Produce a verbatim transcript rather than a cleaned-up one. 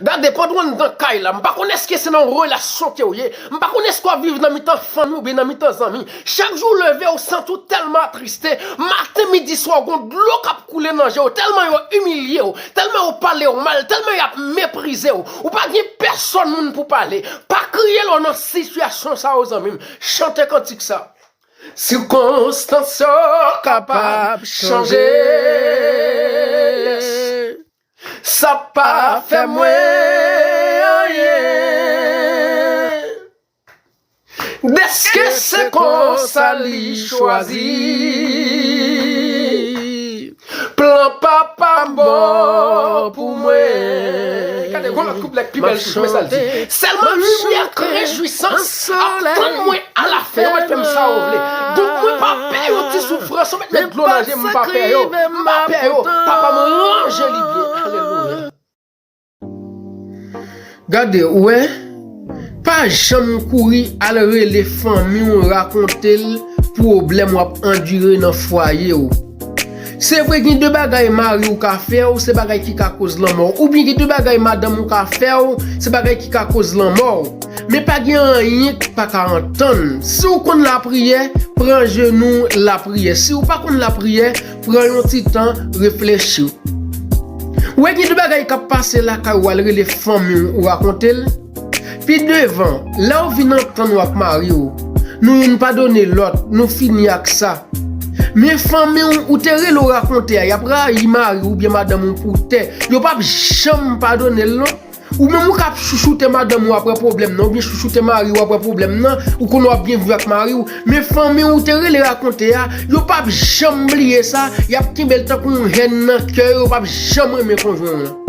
Gade, pandan w anndan kay la, m pa konn èske se nan yon relasyon ke w ye, m pa konn èske w ap viv nan mitan fanmi oubyen nan mitan zanmi. Chak jou w leve, w santi w tèlman atriste. Maten, midi, swa, w gon dlo k ap koule nan je w, tèlman yo imilye w, tèlman yo pale w mal, tèlman y ap meprize w. Ou pa gen pèsòn moun pou pale. Pa kriye lè w nan sitiyasyon sa yo, zanmi m. Chante kantik sa. Sikonstans yo kapab chanje. Sa pa fè mwen anyen. Dèske se konsa li chwazi. Plan papa m bon pou mwen. Gade, gon lòt kouplè k pi bèl toujou, men sa l di. Sèlman limyè ak rejwisans ap tann mwen alafen. Yo mèt fè m sa yo vle. Donk, mwen pa pè yon ti soufrans. Yo mèt met dlo nan je m, m pa pè yo. M pa pè yo. Papa m ranje li byen. Alelouya. Gade, ou wè, pa janm kouri al rele fanmi w rakonte l pwoblèm w ap andire nan fwaye w. Se vre, gen de bagay mari w ka fè w, se bagay ki ka koz lanmò w. Oubyen gen de bagay madanm ou ka fè w, se bagay ki ka koz lanmò w. Men pa gen anyen k pa ka antann. Si w konn lapriyè, pran jenou lapriyè. Si w pa konn lapriyè, pran yon ti tan, reflechi. Ou wè, gen de bagay k ap pase lakay ou, al rele fanmi w, ou rakonte l. Pi devan, lè w vin antann ou ak mari w, nou youn padone lòt, nou fini ak sa. Men fanmi w, ou te rele w rakonte a, y ap rayi mari w oubyen madanm ou pou tè. Yo p ap janm padone l non. Ou menm ou k ap chouchoute madanm ou apre pwoblèm nan, oubyen chouchoute mari w apre pwoblèm nan, ou konnen w ap byen viv ak mari w. Men fanmi w, ou te rele rakonte a, yo p ap janm bliye sa, y ap kenbe l tankou yon hèn nan kè yo, yo p ap janm renmen konjwen yo.